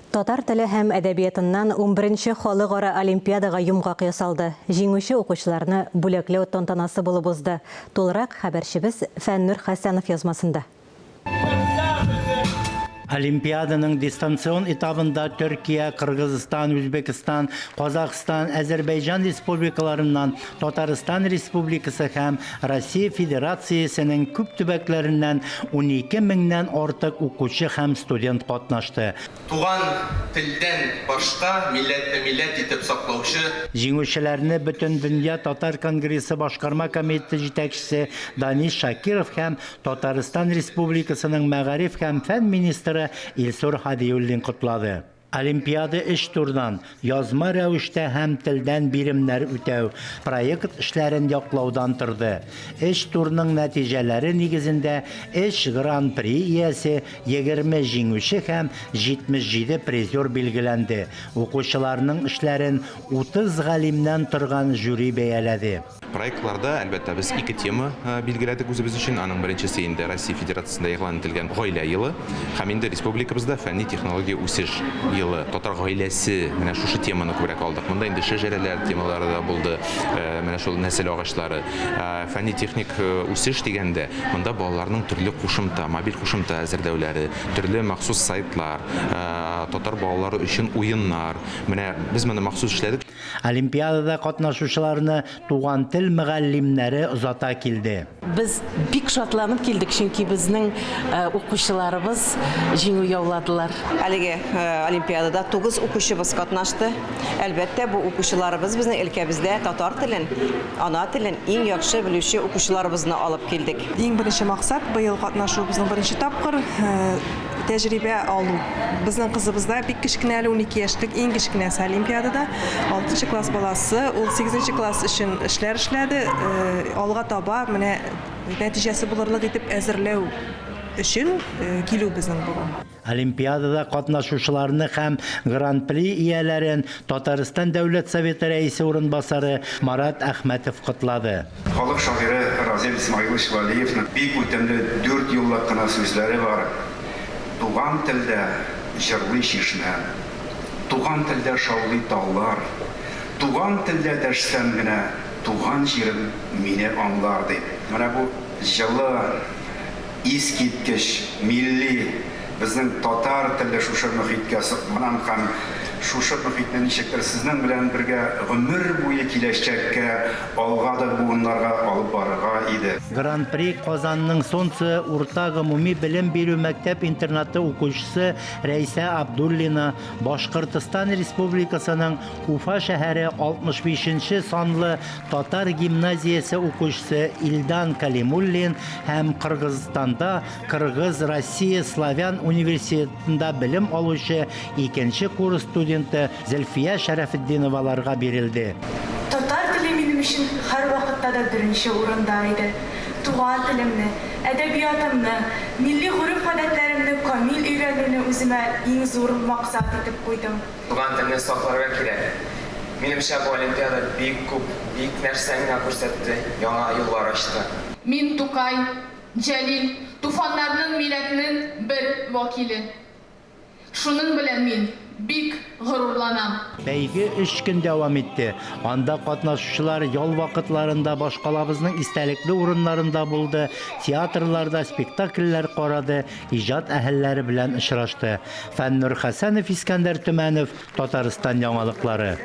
Татар теле һәм әдәбиятыннан унберенче халыкара олимпиадага йомгак ясалды. Җиңүче укучыларны бүләкләү тантанасы булып узды. Тулырак хәбәрчебез Фәннүр Хәсәнов язмасында. Олимпиаданың дистанцион этабында Төркия, Кыргызстан, Үзбәкстан, Казахстан, Әзербәйҗан республикаларыннан, Татарстан Республикасы һәм Россия Федерациясенең күп төбәкләреннән 12 меңнән артык укучы һәм студент катнашты. Туган телдән башка милләтне милләт итеп саклаучы. Җиңүчеләрне Бөтендөнья татар конгрессы башкарма комитеты җитәкчесе Данис Шакиров һәм Татарстан Республикасының мәгариф һәм фән министры Илсур Һадиуллин котлады. Олимпиада өч турдан, язма рәвештә һәм телдән биремнәр үтәү, проект эшләрен яклаудан торды. Өч турның нәтиҗәләре нигезендә өч Гран-при иясе, 20 җиңүче һәм 77 призер билгеләнде. Укучыларның эшләрен 30 галимнән торган жюри бәяләде. Проектларда, әлбәттә, без ике тема билгеләдек үзебез өчен. Аның беренчесе инде Россия Федерациясендә игълан ителгән Гаилә елы һәм инде республикабызда фәнни-технология үсеш елы. Татар гаиләсе, менә шушы теманы күбрәк алдык. Монда инде шәҗәрәләр темалары да булды, менә шул нәсел агачлары. Фәнни-техник үсеш дигәндә, монда балаларның төрле кушымта, мобиль кушымта әзерләүләре, төрле махсус сайтлар, татар балалары өчен уеннар. Менә без моны махсус эшләдек. Олимпиадада катнашучыларны туган тел мөгаллимнәре озата килде. Без бик шатланып килдек, чөнки безнең укучыларыбыз җиңү яуладылар. Әлеге олимпиадада 9 укучыбыз катнашты. Әлбәттә, бу укучыларыбыз безнең өлкәбездә татар телен, ана телен иң яхшы белүче укучыларыбызны алып килдек. Иң беренче максат, быел катнашуыбызның беренче тапкыр, тәҗрибә алу. Безнең кызыбыз да бик кечкенә әле, 12 яшьлек, иң кечкенәсе олимпиадада. Алтынчы класс баласы, ул сигезенче класс өчен эшләр эшләде. Алга таба менә нәтиҗәсе булырлык итеп әзерләү өчен килү безнең бүген. Олимпиадада катнашучыларны һәм Гран-при ияләрен Татарстан Дәүләт Советы Рәисе урынбасары Марат Әхмәтов котлады. Халык шагыйре Разил Исмаилович Вәлиевның бик үтемле дүрт юллык кына сүзләре бар, Туган телдә җырлый чишмә, Туган телдә шаулый таулар, Туган телдә дәшсәм генә, Туган җирем мине аңлар, дип. Менә бу җылы, Искиткеч милли, безнең татар телле шушы мөхиткә сокланам һәм шушы мөхитне ничектер сезнең белән бергә гомер буе киләчәккә, алга да буыннарга алып барырга иде. Гран-при Казанның Солнце урта гомуми белем бирү мәктәп-интернаты укучысы Рәйсә Абдуллина, Башкортстан Республикасының Уфа шәһәре 65 нче санлы татар гимназиясе укучысы Илдан Калимуллин һәм Кыргызстанда Кыргыз-Россия славян университетында белем алучы икенче курс студенты Зөлфия Шәрәфетдиноваларга бирелде. Татар теле минем өчен һәрвакытта да беренче урында иде. Туган телемне, әдәбиятымны, милли гореф-гадәтләремне камил өйрәнүне үземә иң зур максат итеп куйдым. Туган телне сакларга кирәк. Минемчә, бу олимпиада бик күп, бик нәрсә миңа күрсәтте, яңа юллар ачты. Мин Тукай, Җәлил, Туфаннарның милләтнең бер вәкиле. Шуның белән мин бик горурланам. Бәйге өч көн дәвам итте. Анда катнашучылар ял вакытларында башкалабызның истәлекле урыннарында булды, театрларда спектакльләр карады, иҗат әһелләре белән очрашты. Фәннур Хәсәнов, Искәндәр Төмәнов, Татарстан яңалыклары.